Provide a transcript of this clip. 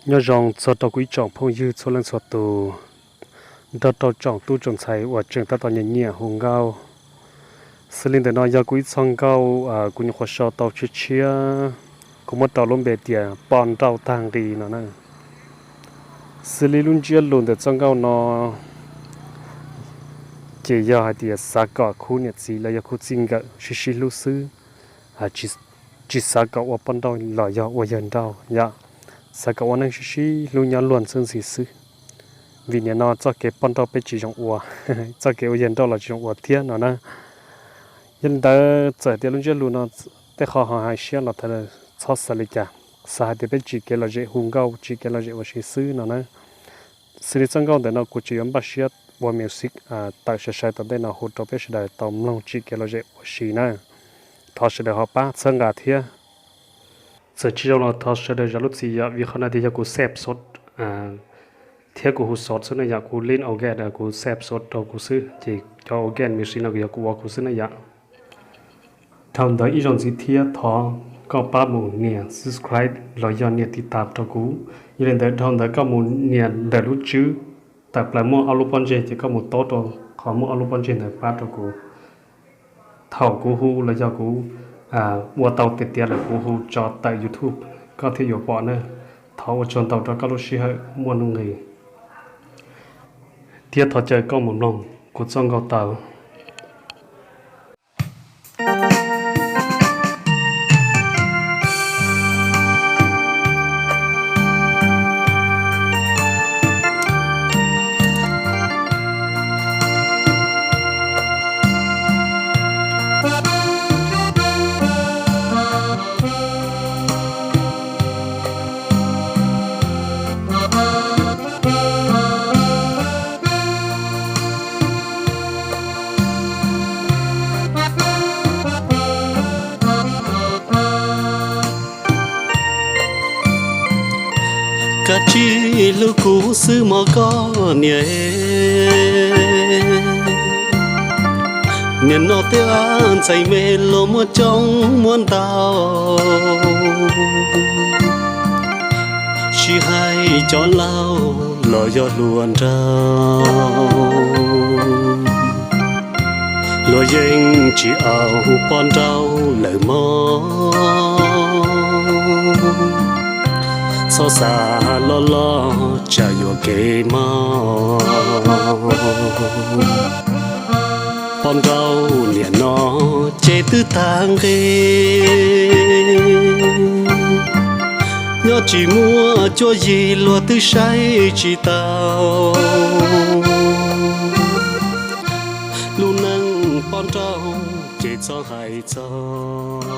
Nyob zoo txog rau kuv ib tsoom phooj ywg txhua leej txhua tus, nrog rau tsoom tub tsoom ntxhais uas tseem tab tom nyiam nyiam hu nkauj. Xws li ntawm no yog kuv ib txoj nkauj, kuv nyuam qhuav sau tau tshiab tshiab, kuv muab rau lub npe tias Poj Nrauj Tag Nqi no na. Xws li lub ntsiab lus ntawm txoj nkauj no ces yog hais tias xav kom khub niam txiv los yog khub txij nkawm sib sib hlub xwb, tsis xav kom ua poj nrauj los yog ua yawg nrauj yom, xav kom ua neej sib sib hlub nyob luag ntxhi ntxhi xwb. Vim nim no txoj kev poj nrauj peb tsis zoo ua, txoj kev ua yawg nrauj los tsis zoo ua thiab no na. Yog li ntawd txawm tias lub ntsiab lus no tej qho ho hais siab los txhob xav li cas, xav hais tias peb tsim kev lom zem hu nkauj, tsim kev lom zem ua si xwb no na. Xws li txoj nkauj ntawm no kuv tseem yuav npaj siab ua music tawm sai sai tom ntej no hu rau peb sawv daws tau mloog tsim kev lom zem ua si na. Thov sawv daws ho pab txhawb nqa thiab. Txawm tsis zoo los thov sawv daws zam lub txim yom, vim qhov no tias yog kuv xeeb xov thiab kuv hu xov xwb na yom, kuv lin organ kuv xeeb xov rau kuv xwb ces cov organ music no yog kuv ua kuv xwb na yom. Dhau ntawd ib zaug ntxiv thiab thov koj pab mus nias subscribe los yog nias tiv tam rau kuv. Yog li ntawd dhau ntawd koj mus nias ntawm lub tswb tawm plaws muaj ob lub pob ntseg ces koj mus taub rau qhov muaj ob lub pob ntseg ntawd pab rau kuv. Thaum kuv hu los yog kuv ua tau tiav tiav lawm kuv hu tso tawm YouTube koj thiaj yuav pom na. Thov ua tsaug ntau rau koj lub sij hawm muaj nuj nqis thiab thov caw koj mus mloog kuv txoj nkauj tawm. Kav tsij hlub kuv xwb mog koj niam. Nim no tej ntxhais me los muaj coob muaj ntau, tsis hais cov laus los yog hluas nraug, luag yeej tsis au poj nrauj lawm mog. Txhob xav loj loj tsam yuam kev mog. Poj nrauj niam no ces twb tag nqi, nyob tsis muaj cuab yig luag twb saib tsis taus. Lub neej poj nrauj ces txhob hais txog